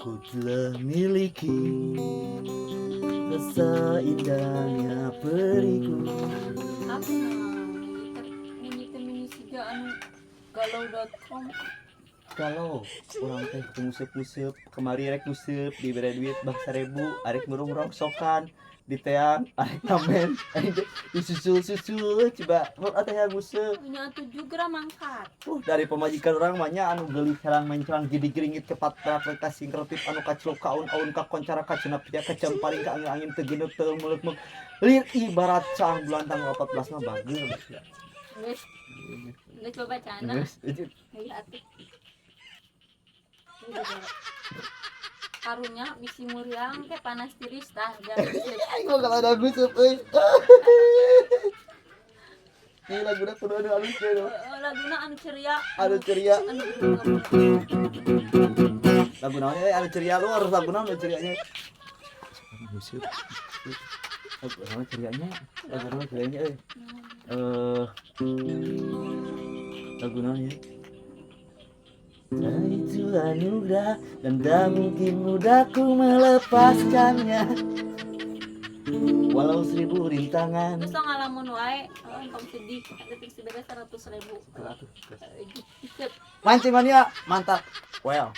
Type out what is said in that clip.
Ku telah miliki rasa indahnya periku. Apa nah? Ini teh mini siga anu galau.com. Kalau urang teh nguseup-nguseup, kemari rek nguseup dibere duit bah 1000, arek murung rongsokan diteang, arek ngamen aing teh disusul-susul, coba mau teh yang nguseup. Punya 7 gram mangkat. Dari pamajikan urang mah nya anu geulis herang mencrang gidi geringit kepat ka singkretip anu kaclok ka aun-aun ka koncara ka cenap pia ka camparing ka angin-angin teu geuneup teu meulek-meuk lir ibarat caang bulan tanggal 14 mah bager. Geus, geus babacana. Geus. Iya atuh. Karunya bisi muriang ke panas tiris tah jangan. Aing mah kalau ada nguseup euy. Ini laguna kudu anu alus teh. Laguna anu ceria. Anu ceria. Anu Lagu naon euy anu ceria? Lu harus lagu naon anu cerianya? Nguseup. Lagu naon cerianya? Lagu naon cerianya euy? Lagu naon ya? Dan itu anugerah dan tak mungkin mudah ku melepaskannya walau seribu rintangan. Terus tong ngalamun wae, oh, entong sedih, detik sebenarnya 100.000. Mancing mania, mantap. Well.